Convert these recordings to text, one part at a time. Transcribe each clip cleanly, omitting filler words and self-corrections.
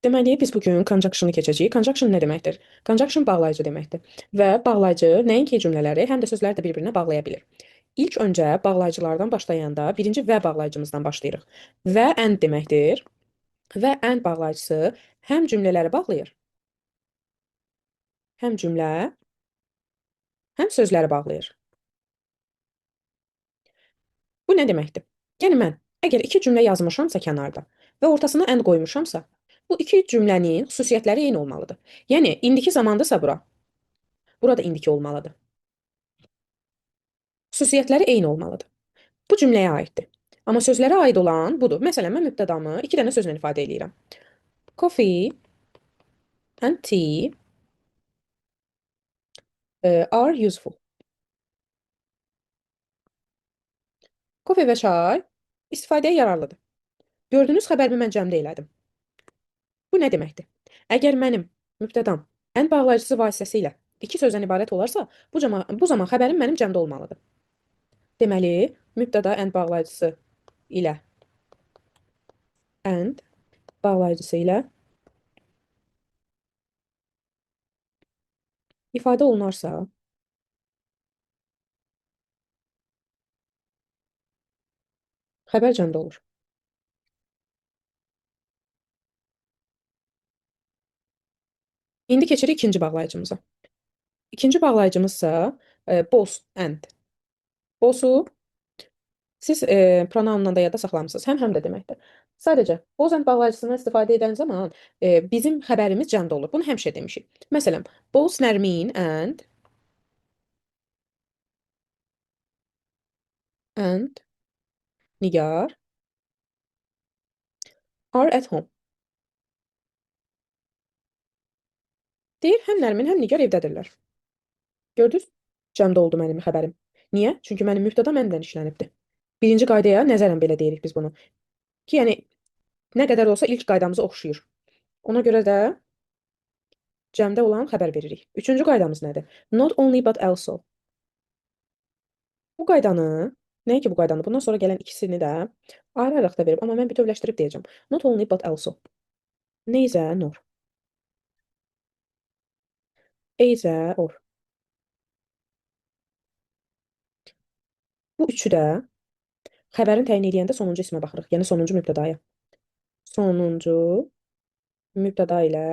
Deməli, biz bugün conjunction-ı keçəcəyik. Conjunction nə deməkdir? Conjunction bağlayıcı deməkdir. Və bağlayıcı nəinki cümlələri, həm də sözləri də bir-birinə bağlaya bilir. İlk öncə bağlayıcılardan başlayanda birinci və bağlayıcımızdan başlayırıq. Və and deməkdir. Və and bağlayıcısı həm cümlələri bağlayır, həm cümlə, həm sözləri bağlayır. Bu nə deməkdir? Yəni mən əgər iki cümlə yazmışamsa kənarda və ortasına and qoymuşamsa, bu iki cümlənin xüsusiyyətləri eyni olmalıdır. Yəni indiki zamandasa bura, burada indiki olmalıdır. Xüsusiyyətləri eyni olmalıdır. Bu cümləyə aiddir. Amma sözlərə aid olan budur. Məsələn, mən mübtədamı iki dənə sözlə ifadə eləyirəm. Coffee and tea are useful. Kofe və çay istifadəyə yararlıdır. Gördüyünüz xəbərimi mən cəmdə elədim. Bu nə deməkdir? Əgər mənim mübtədam and bağlayıcısı vasitəsilə iki sözdən ibarət olarsa, bu zaman xəbərim mənim cəmdə olmalıdır. Deməli, mübtəda and bağlayıcısı ilə and bağlayıcısı ilə ifadə olunarsa, xəbər cəmdə olur. İndi keçirik ikinci bağlayıcımıza. İkinci bağlayıcımızsa both and. Both'u siz pronounla da yadda saxlamısınız. Həm, həm də deməkdir. Sadəcə both and bağlayıcısından istifadə edən zaman bizim xəbərimiz cəmdə olur. Bunu həmişə demişik. Məsələn, both Nərmin and Nigar are at home. Deyir, həm Nərmin, həm Nigar evdədirlər. Gördünüz? Cəmdə oldu mənim xəbərim. Niyə? Çünki mənim mübtəda məndən işlənibdir. Birinci qaydaya nəzərən belə deyirik biz bunu. Ki, yəni, nə qədər olsa ilk qaydamıza oxşayır. Ona görə də cəmdə olan xəbər veririk. Üçüncü qaydamız nədir? Not only but also. Bu qaydanı, nəinki bu qaydanı, bundan sonra gələn ikisini də ayrı-ayrılıqda verib, amma mən bütövləşdirib deyəcəm. Not only but also. Neither nor. Either or. Bu üçü də xəbərin təyin eləyəndə sonuncu ismə baxırıq. Yəni sonuncu mübtədaya. Sonuncu mübtəda ilə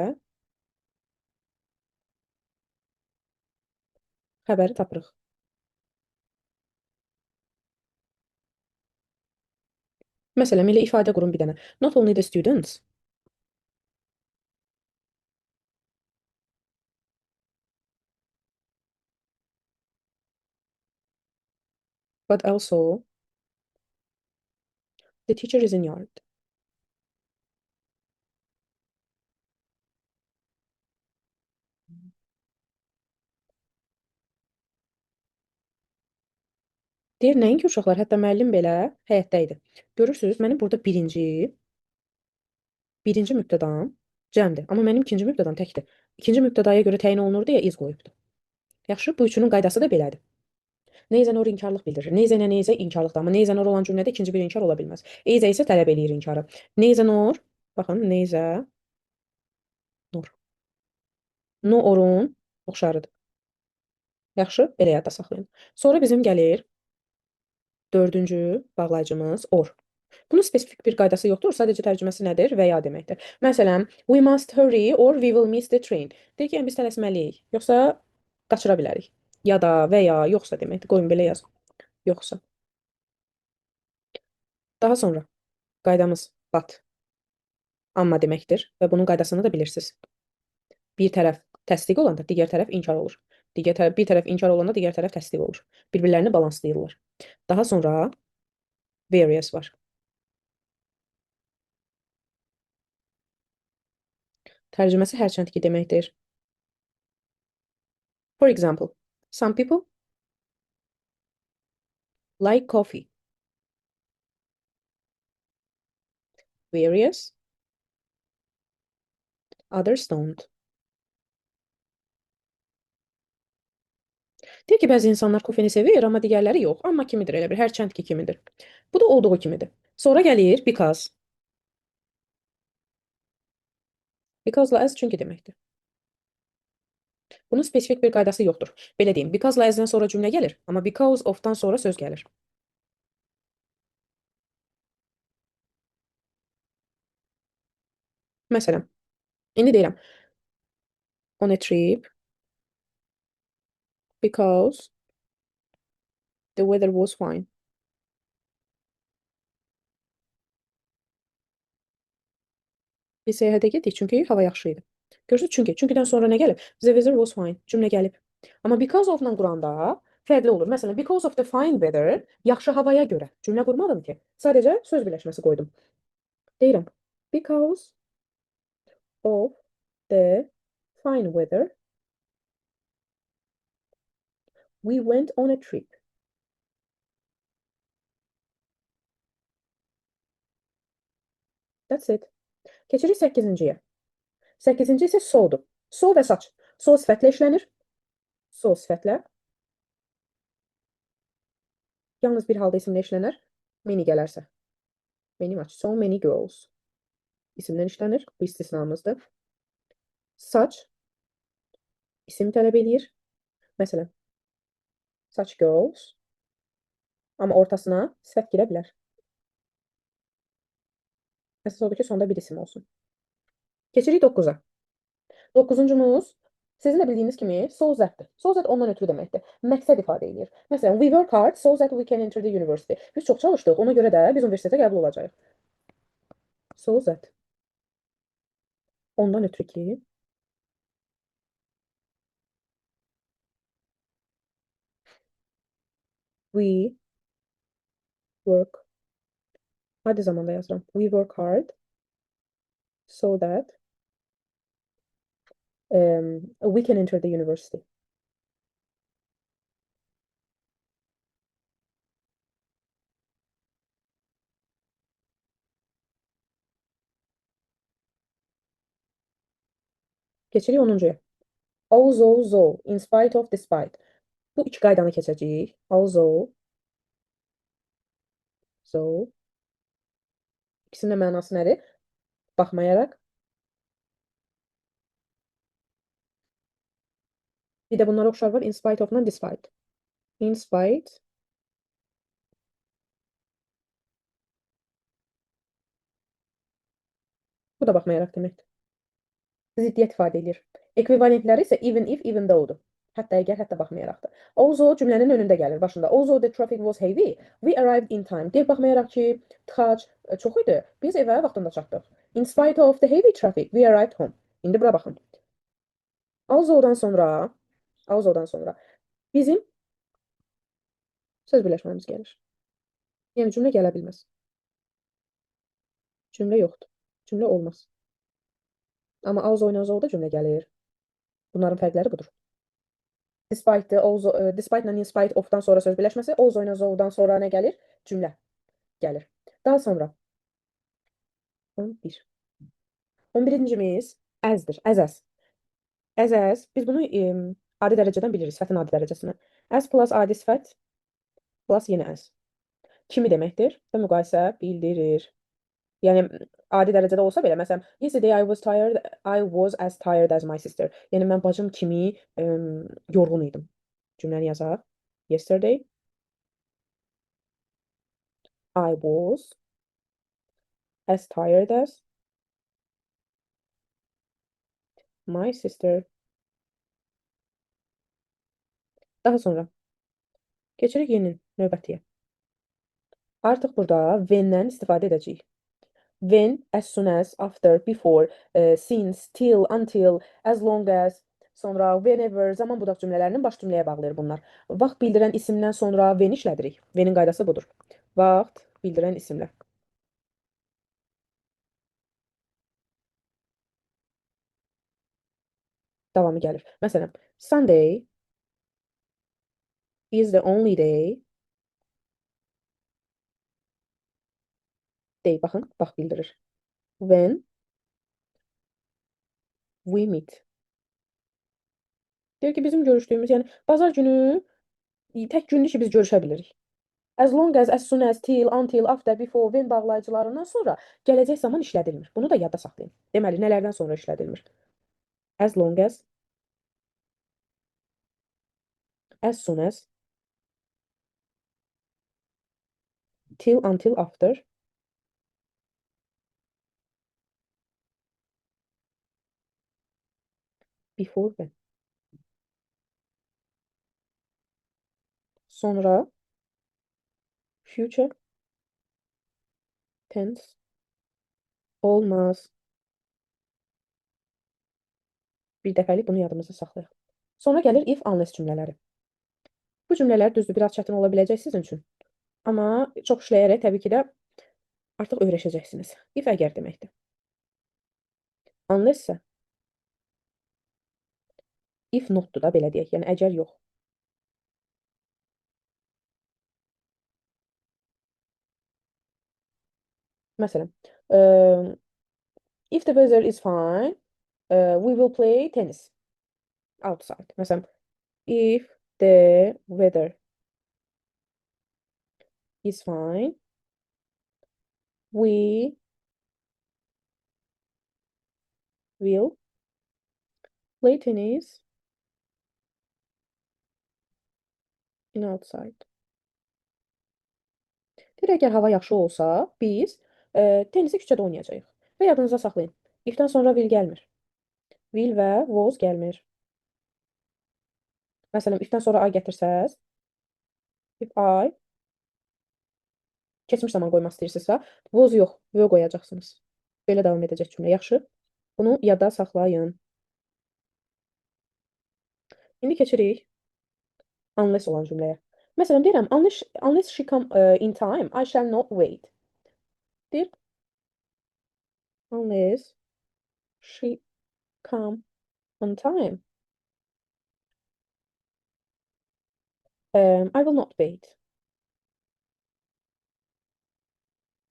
xəbəri tapırıq. Məsələn, elə ifadə qurun bir dənə. Not only the students, but also the teacher is in yard. Deyir, nəinki uşaqlar, hətta müəllim belə həyətdə idi. Görürsünüz, mənim burada birinci mübtədam cəmdir. Amma mənim ikinci mübtədam təkdir. İkinci mübtədaya görə təyin olunur deyə iz qoyubdur. Yaxşı, bu üçünün qaydası da belədir. Neither nor inkarlıq bildirir. Neither nə neither inkarlıqdır. Amma neither nor olan cümlədə ikinci bir inkar ola bilməz. Either isə tələb eləyir inkarı. Neither nor, baxın, neither nor. No orun oxşarıdır. Yaxşı, belə yadda saxlayın. Sonra bizim gəlir dördüncü bağlayıcımız or. Bunun spesifik bir qaydası yoxdur. Sadəcə tərcüməsi nədir? Və ya deməkdir. Məsələn, we must hurry or we will miss the train. Deyir ki, yəni biz tələsməliyik, yoxsa qaçıra bilərik. Ya da və ya yoxsa deməkdir. Qoyun belə yazın. Yoxsa. Daha sonra qaydamız but. Amma deməkdir və bunun qaydasını da bilirsiniz. Bir tərəf təsdiq olanda digər tərəf inkar olur. Digər tərəf, bir tərəf inkar olanda digər tərəf təsdiq olur. Bir-birlərini balanslayırlar. Daha sonra various var. Tərcüməsi hərçənd ki deməkdir. For example, some people like coffee. Various, others don't. Deyir ki, bəzi insanlar kofeni sevir, amma digərləri yox. Amma kimidir elə bir, hərçənd ki kimidir. Bu da olduğu kimidir. Sonra gəlir because. Because-la as çünki deməkdir. Bunun spesifik bir qaydası yoxdur. Belə deyim, because-la as-dən sonra cümlə gəlir, amma because of-dan sonra söz gəlir. Məsələn, indi deyirəm, on a trip because the weather was fine. Biz səyahətə getdik çünki hava yaxşı idi. Görürsünüz, çünki. Çünkidən sonra nə gəlib? The weather was fine. Cümlə gəlib. Amma because of-la quranda fərqli olur. Məsələn, because of the fine weather, yaxşı havaya görə. Cümlə qurmadım ki. Sadəcə söz birləşməsi qoydum. Deyirəm, because of the fine weather, we went on a trip. That's it. Keçirik 8-ciyə. 8-ci isə so'dur. So və saç. So sifətlə işlənir. So sifətlə. Yalnız bir halda isimlə işlənər. Many gələrsə. Many much. So many girls. İsimdən işlənir. Bu istisnamızdır. Saç isim tələb eləyir. Məsələn, such girls. Amma ortasına sifət girə bilər. Əsas odur ki, sonda bir isim olsun. Keçirik 9-a. 9-cuncumuz sizin də bildiyiniz kimi so that'dir. So that ondan ötürü deməkdir. Məqsəd ifadə edir. Məsələn, we work hard so that we can enter the university. Biz çox çalışdıq, ona görə də biz universitetə qəbul olacağıq. So that. Ondan ötürü ki, we work. Adi zamanda yazıram. We work hard so that we can enter the university. Keçirik 10-cuya. Although, though, in spite of, despite. Bu iki qaydanı keçəcəyik. Although, so. İkisinin də mənası nədir? Baxmayaraq. Bir də bunlara oxşar var. In spite of-la despite. In spite. Bu da baxmayaraq deməkdir. Ziddiyyət ifadə edir. Ekvivalentləri isə even if, even though-dur. Hətta əgər, hətta baxmayaraqdır. Although cümlənin önündə gəlir, başında. Although the traffic was heavy, we arrived in time. Deyir, baxmayaraq ki, tıxac çox idi, biz evə vaxtında çatdıq. In spite of the heavy traffic, we arrived home. İndi bura baxın. Although-dan sonra bizim söz birləşməmiz gəlir. Yəni, cümlə gələ bilməz. Cümlə yoxdur. Cümlə olmaz. Amma although ilə though-da cümlə gəlir. Bunların fərqləri budur. Despite, although, despite ilə in spite of-dan sonra söz birləşməsi, although ilə though-dan sonra nə gəlir? Cümlə gəlir. Daha sonra 11. 11-cimiz as-dir. As. As, as. Biz bunu adi dərəcədən bilirik, sifətin adi dərəcəsini. As plus adi sifət plus yenə as. Kimi deməkdir və müqayisə bildirir. Yəni, adi dərəcədə olsa belə, məsələn, yesterday I was tired, I was as tired as my sister. Yəni, mən bacım kimi yorğun idim. Cümləni yazaq. Yesterday I was as tired as my sister. Daha sonra keçirik yeni növbətiyə. Artıq burada when-dən istifadə edəcəyik. When, as soon as, after, before, since, till, until, as long as, sonra whenever, zaman budaq cümlələrinin baş cümləyə bağlayır bunlar. Vaxt bildirən isimdən sonra when işlədirik. When-in qaydası budur. Vaxt bildirən isimlə. Davamı gəlir. Məsələn, Sunday is the only day. Day, baxın, vaxt bildirir. When we meet. Deyir ki, bizim görüşdüyümüz, yəni bazar günü tək gündür ki, biz görüşə bilirik. As long as soon as, till, until, after, before, when bağlayıcılarından sonra gələcək zaman işlədilmir. Bunu da yadda saxlayın. Deməli, nələrdən sonra işlədilmir? As long as soon as, till, until, after, before, when. Sonra future tense olmaz. Bir dəfəlik bunu yadımızda saxlayaq. Sonra gəlir if, unless cümlələri. Bu cümlələr düzdür, biraz çətin ola biləcək sizin üçün. Amma çox işləyərək təbii ki də artıq öyrəşəcəksiniz. If əgər deməkdir. Unless isə if notdur da belə deyək. Yəni əgər yox. Məsələn, if the weather is fine, we will play tennis outside. Məsələn, if the weather is fine, we will play tennis in outside. Deyir, əgər hava yaxşı olsa, biz tenisi küçədə oynayacağıq. Və yadınızda saxlayın. If-dən sonra will gəlmir. Will və was gəlmir. Məsələn, if-dən sonra I gətirsəz, if I keçmiş zaman qoymaq istəyirsinizsə, was yox, were qoyacaqsınız. Belə davam edəcək cümlə. Yaxşı? Bunu yadda saxlayın. İndi keçirik unless olan cümləyə. Məsələn, deyirəm, unless she come in time, I shall not wait. Deyir, unless she come on time, I will not wait.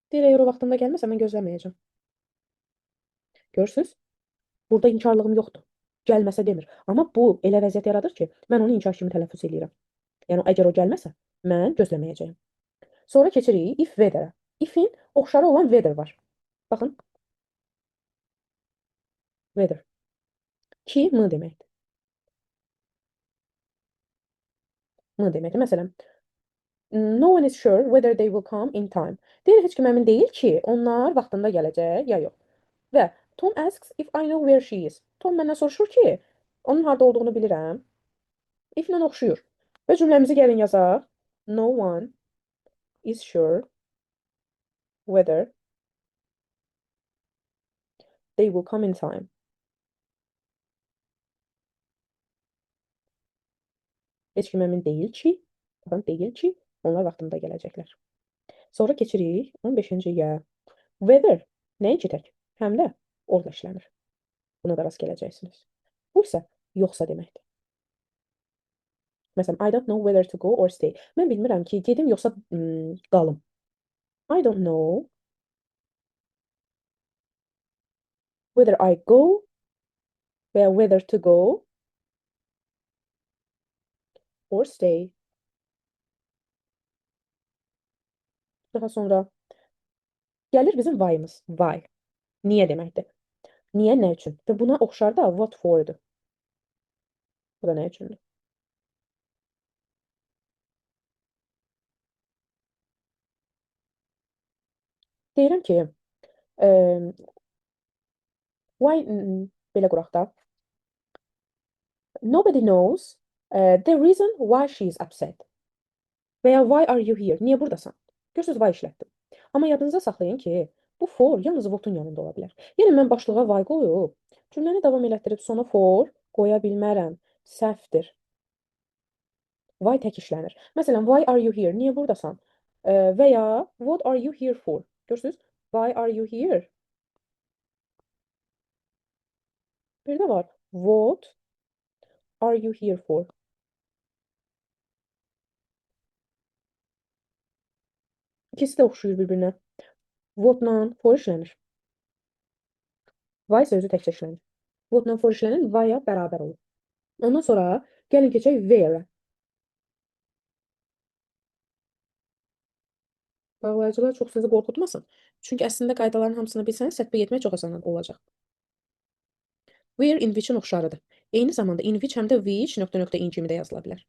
Deyir, əgər o vaxtında gəlməsə, mən gözləməyəcəm. Görürsünüz? Burada inkarlığım yoxdur. Gəlməsə demir. Amma bu elə vəziyyət yaradır ki, mən onu inkar kimi tələffüz eləyirəm. Yəni, əgər o gəlməsə, mən gözləməyəcəyəm. Sonra keçirik if whether-ə. If-in oxşarı olan whether var. Baxın. Whether. Ki, m deməkdir. M deməkdir. Məsələn, no one is sure whether they will come in time. Deyir, heç kim əmin deyil ki, onlar vaxtında gələcək ya yox. Və Tom asks if I know where she is. Tom məndən soruşur ki, onun harda olduğunu bilirəm. If-lə oxşuyur. Və cümləmizi gəlin yazaq. No one is sure whether they will come in time. Heç kim əmin deyil ki, baxın, deyil ki, onlar vaxtında gələcəklər. Sonra keçirik 15-ciyə. Whether nəinki tək, həm də orada işlənir. Buna da rast gələcəksiniz. Bu isə yoxsa deməkdir. Məsələn, I don't know whether to go or stay. Mən bilmirəm ki, gedim yoxsa qalım. I don't know whether I go və ya whether to go or stay. Daha sonra gəlir bizim why'ımız. Why. Niyə deməkdir? Niyə, nə üçün? Və buna oxşar da what for'dur. Bu da nə üçündür? Deyirəm ki, why belə quraq da. Nobody knows the reason why she is upset. Və ya why are you here? Niyə buradasan? Görürsünüz, why işlətdim. Amma yadınıza saxlayın ki, bu for yalnız what-un yanında ola bilər. Yəni mən başlığa why qoyub, cümləni davam elətdirib sona for qoya bilmərəm. Səhvdir. Why tək işlənir. Məsələn, why are you here? Niyə buradasan? Və ya what are you here for? Görürsünüz? Why are you here? Bir də var. What are you here for? İkisi də oxşuyur bir-birinə. What-la for işlənir. Why sözü təkcə işlənir. What-la for işlənir, why-a bərabər olur. Ondan sonra gəlin keçək where-ə. Bağlayıcılar çox sizi qorxutmasın. Çünki əslində qaydaların hamısını bilsəniz, tətbiq etmək çox asan olacaq. Where in which-in oxşarıdır. Eyni zamanda in which həm də which nöqtə nöqtə in kimi də yazıla bilər.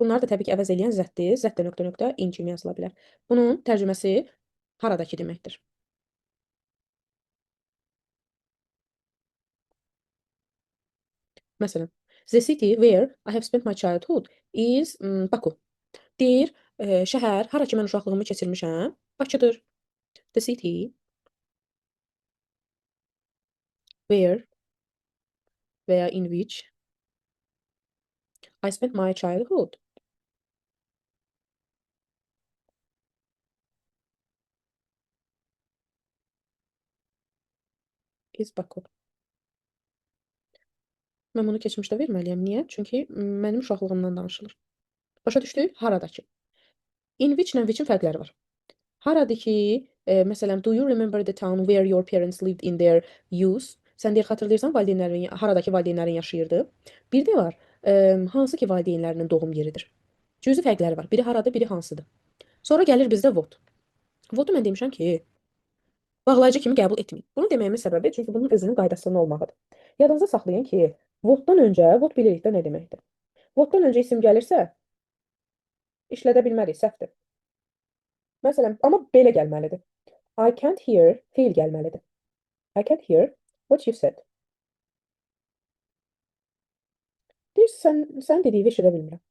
Bunları da təbii ki, əvəz eləyən that-dir. That də nöqtə nöqtə in kimi yazıla bilər. Bunun tərcüməsi haradakı deməkdir. Məsələn, the city where I have spent my childhood is Baku. Deyir, şəhər, hara ki mən uşaqlığımı keçirmişəm, Bakıdır. The city where və ya in which I spent my childhood is Baku. Mən bunu keçmişdə verməliyəm. Niyə? Çünki mənim uşaqlığımdan danışılır. Başa düşdük? Haradakı. In which ilə which-in fərqləri var. Haradır ki, məsələn, do you remember the town where your parents lived in their youth? Sən deyir, xatırlayırsan valideynlərin, haradakı valideynlərin yaşayırdı? Bir də var, hansı ki valideynlərinin doğum yeridir. Cüzi fərqləri var. Biri harada, biri hansıdır. Sonra gəlir bizdə what. What-u mən demişəm ki, bağlayıcı kimi qəbul etməyin. Bunu deməyimin səbəbi, çünki bunun özünün qaydasının olmağıdır. Yadınıza saxlayın ki, what-dan öncə, what bilirik də nə deməkdir. What-dan öncə isim gəlirsə, işlədə bilmərik, səhvdir. Məsələn, amma belə gəlməlidir. I can't hear, feil gəlməlidir. I can't hear what you said. Deyir, sən dediyini eşidə bilmirəm.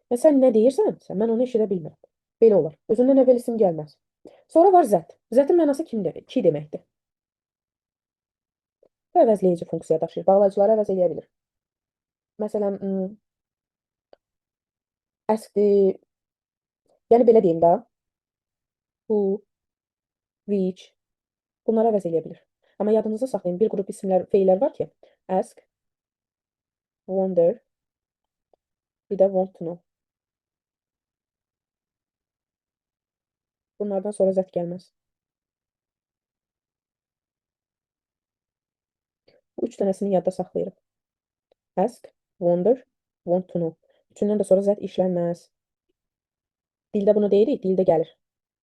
Yəni, sən nə deyirsən, mən onu eşidə bilmirəm. Belə olar. Özündən əvvəl isim gəlməz. Sonra var that. That-in mənası kimdir? Ki deməkdir. Bu əvəzləyici funksiya daşıyır. Bağlayıcıları əvəz eləyə bilir. Məsələn, ask-dir. Yəni, belə deyim də. Who, which, bunları əvəz eləyə bilir. Amma yadınızda saxlayın, bir qrup isimlər, feillər var ki, ask, wonder, bir də want to know. Bunlardan sonra that gəlməz. Bu üç dənəsini yadda saxlayırıq. Ask, wonder, want to know. Üçündən də sonra that işlənməz. Dildə bunu deyirik, dildə gəlir.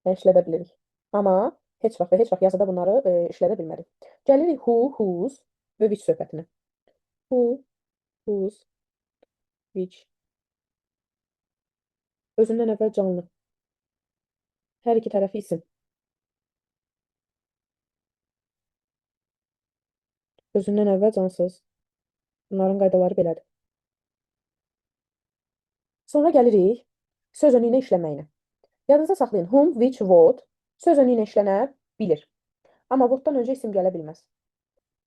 Və işlədə bilirik. Amma heç vaxt və heç vaxt yazıda bunları işlədə bilmərik. Gəlirik who, whose və which söhbətinə. Who, whose, which. Özündən əvvəl canlı. Hər iki tərəfi isim. Özündən əvvəl cansız. Bunların qaydaları belədir. Sonra gəlirik söz önü ilə işləməyinə. Yadınızda saxlayın. Whom, which, what söz önü ilə işlənə bilir. Amma what-dan öncə isim gələ bilməz.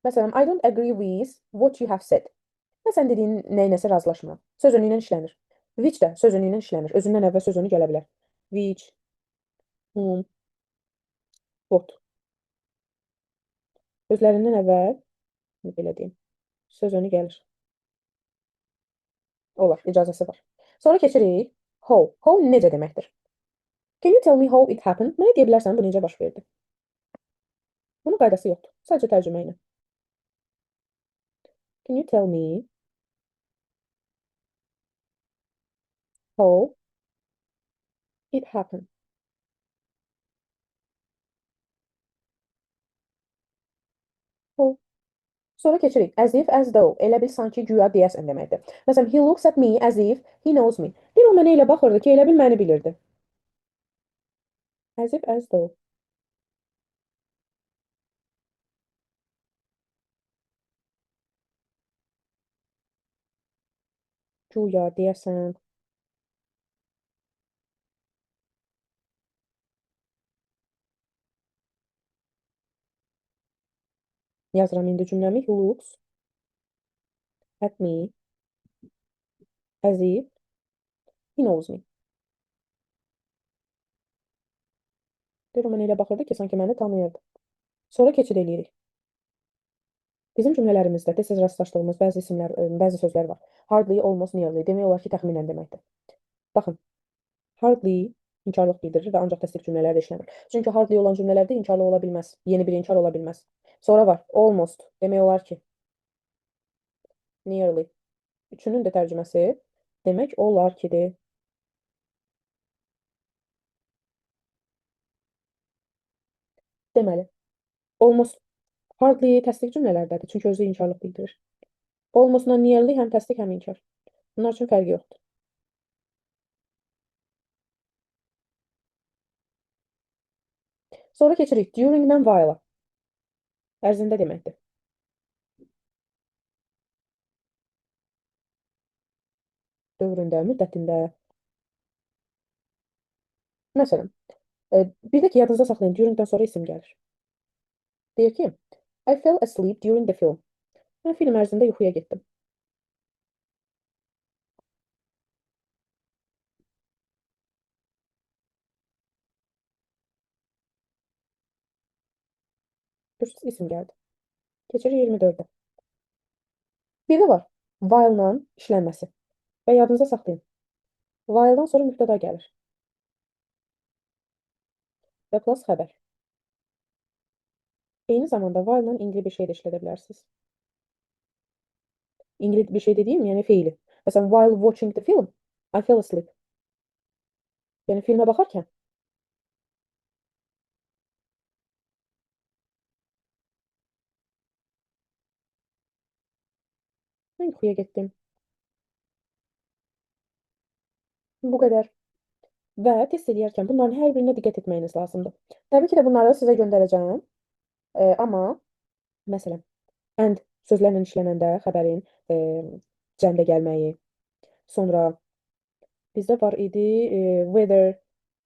Məsələn, I don't agree with what you have said. Mən sən dediyin nəyinəsə razılaşmıram. Söz önü ilə işlənir. Which də söz önü ilə işlənir. Özündən əvvəl söz önü gələ bilər. Which, whom, what. Özlərindən əvvəl, belə deyim, söz önü gəlir. Olar, icazəsi var. Sonra keçirik how. How necə deməkdir? Can you tell me how it happened? Mənə deyə bilərsən bu necə baş verdi? Bunun qaydası yoxdur. Sadəcə tərcümə ilə. Can you tell me how it happened? How. Sonra keçirik. As if, as though. Elə bil sanki güya deyəsən deməkdir. Məsələn, he looks at me as if he knows me. Deyir, o mənə elə baxırdı ki, elə bil məni bilirdi. As if, as though. Güya deyəsən. Yazıram indi cümləmi. He looks at me as if he knows me. Deyir, o mənə elə baxırdı ki, sanki məni tanıyırdı. Sonra keçid eləyirik. Bizim cümlələrimizdə tez-tez rastlaşdığımız bəzi isimlər, bəzi sözlər var. Hardly, almost, nearly. Demək olar ki, təxminən deməkdir. Baxın, hardly inkarlıq bildirir və ancaq təsdiq cümlələrdə işlənir. Çünki hardly olan cümlələrdə inkarlıq ola bilməz. Yeni bir inkar ola bilməz. Sonra var almost, demək olar ki, nearly. Üçünün də tərcüməsi demək olar kidir. Deməli, almost, hardly təsdiq cümlələrdədir. Çünki özü inkarlıq bildirir. Almostla nearly həm təsdiq, həm inkar. Bunlar üçün fərqi yoxdur. Sonra keçirik during-dən while-a. Ərzində deməkdir. Dövründə, müddətində. Məsələn, bir də ki, yadınızda saxlayın, during-dən sonra isim gəlir. Deyir ki, I fell asleep during the film. Mən film ərzində yuxuya getdim. Görürsünüz, isim gəldi. Keçirik 24-ə. Bir də var, while-la işlənməsi. Və yadınızda saxlayın. While-dan sonra mübtəda gəlir. Və plus xəbər. Eyni zamanda while-la ingili bir şey də işlədə bilərsiniz. İngili bir şey dediyim, yəni feili. Məsələn, while watching the film, I fell asleep. Yəni filmə baxarkən mən yuxuya getdim. Bu qədər. Və test eləyərkən bunların hər birinə diqqət etməyiniz lazımdır. Təbii ki də bunları sizə göndərəcəm. Amma məsələn, and sözlərlə işlənəndə xəbərin cəmdə gəlməyi. Sonra bizdə var idi whether,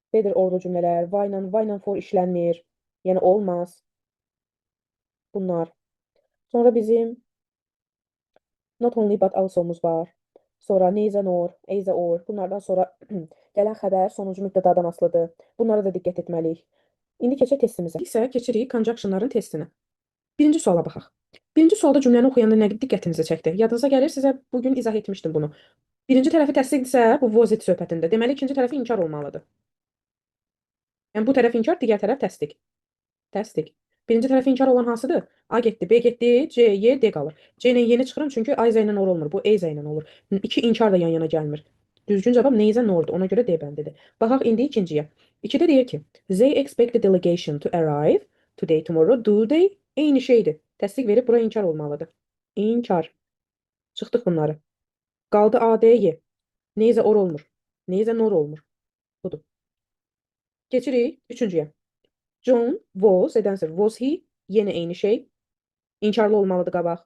whether orlu cümlələr, why-la for işlənmir. Yəni olmaz. Bunlar. Sonra bizim not only but also-muz var. Sonra neither nor, either or. Bunlardan sonra gələn xəbər sonuncu mübtədadan asılıdır. Bunlara da diqqət etməliyik. İndi keçək testimizə. İsə keçirik conjunctionların testinə. Birinci suala baxaq. Birinci sualda cümləni oxuyanda nə diqqətinizi çəkdi? Yadınıza gəlir, sizə bugün izah etmişdim bunu. Birinci tərəfi təsdiqdirsə, bu was it söhbətində. Deməli, ikinci tərəfi inkar olmalıdır. Yəni, bu tərəf inkar, digər tərəf təsdiq. Təsdiq. Birinci tərəfi inkar olan hansıdır? A getdi, B getdi, C, Y, D qalır. C ilə Y-ni çıxıram çünki A ilə nor olmur. Bu E ilə olur. İki inkar da yan yana gəlmir. Düzgün cavab neither nordur. Ona görə D bəndidir. Baxaq indi ikinciyə. İkidə deyir ki, they expect the delegation to arrive today, tomorrow. Do they? Eyni şeydir. Təsdiq verib bura inkar olmalıdır. İnkar. Çıxdıq bunları. Qaldı A, D, Y. Neither or olmur. Neither nor olmur. Budur. Keçirik üçüncüyə. John was a dancer. Was he? Yenə eyni şey. İnkarlı olmalıdır qabaq.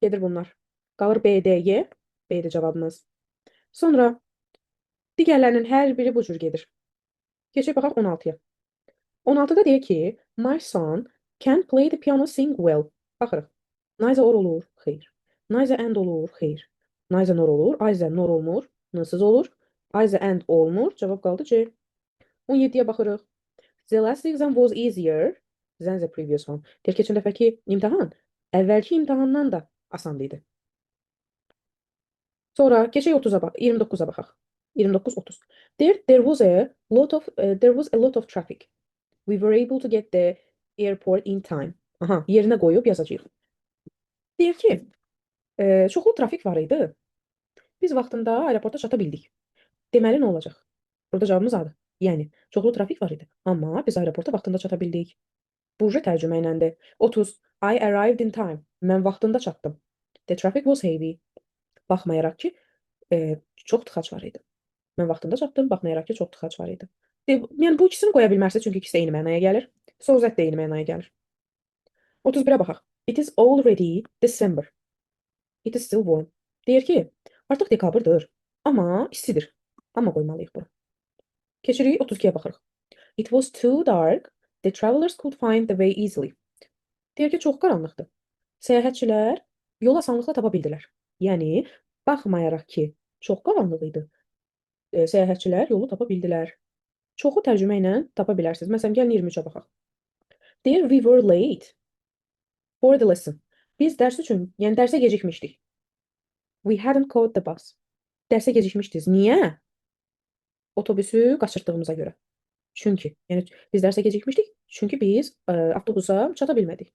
Gedir bunlar. Qalır B, D, Y. B-dir cavabımız. Sonra digərlərinin hər biri bu cür gedir. Keçək baxaq 16-ya. 16-da deyir ki, my son can play the piano, sing well. Baxırıq. Neither or olur, xeyr. Neither and olur, xeyr. Neither nor olur, either nor olmur, n-sız olur. Either and olmur, cavab qaldı C. 17-yə baxırıq. The last exam was easier than the previous one. Deyir, keçən dəfəki imtahan əvvəlki imtahandan da asan idi. Sonra keçək 30-a bax, 29-a baxaq. 29-30. Deyir, there was a lot of traffic. We were able to get the airport in time. Aha, yerinə qoyub yazacağıq. Deyir ki, çoxlu trafik var idi. Biz vaxtında aeroporta çata bildik. Deməli nə olacaq? Burada cavabımız A-dır. Yəni, çoxlu trafik var idi. Amma biz aeroporta vaxtında çata bildik. Bu tərcümə iləndir. 30. I arrived in time. Mən vaxtında çatdım. The traffic was heavy. Baxmayaraq ki, çox tıxac var idi. Mən vaxtında çatdım, baxmayaraq ki, çox tıxac var idi. Yəni, bu ikisini qoya bilmərsiniz, çünki ikisi eyni mənaya gəlir. So that də eyni mənaya gəlir. 31-ə baxaq. It is already December. It is still warm. Deyir ki, artıq dekabrdır, amma istidir. Amma qoymalıyıq bura. Keçirik 32-yə baxırıq. It was too dark. The travelers could find the way easily. Deyir ki, çox qaranlıqdır. Səyahətçilər yolu asanlıqla tapa bildilər. Yəni, baxmayaraq ki, çox qaranlıq idi, səyahətçilər yolu tapa bildilər. Çoxu tərcümə ilə tapa bilərsiniz. Məsələn, gəlin 23-ə baxaq. Deyir, we were late for the lesson. Biz dərs üçün, yəni dərsə gecikmişdik. We hadn't caught the bus. Dərsə gecikmişdiniz. Niyə? Otobüsü qaçırtdığımıza görə. Çünki, yəni biz dərsə gecikmişdik, çünki biz avtobusa çata bilmədik.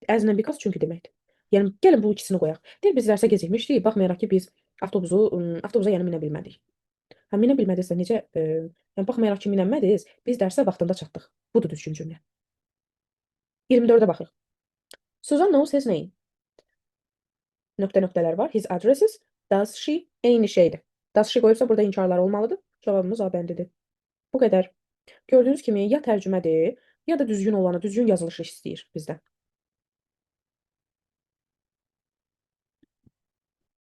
Əzlə because çünki deməkdir. Yəni gəlin bu ikisini qoyaq. Deyir biz dərsə gecikmişdik, baxmayaraq ki biz avtobusa yəni minə bilmədik. Hə, minə bilmədinizsə necə, yəni baxmayaraq ki, minənmədiniz, biz dərsə vaxtında çatdıq. Budur düzgün cümlə. 24-ə baxırıq. Susan knows his name. Nöqtə nöqtələr var. His addresses. Does she? Eyni şeydir. Does she qoyubsa burada inkarlar olmalıdır. Cavabımız A bəndidir. Bu qədər. Gördüyünüz kimi ya tərcümədir, ya da düzgün olanı, düzgün yazılışı istəyir bizdən.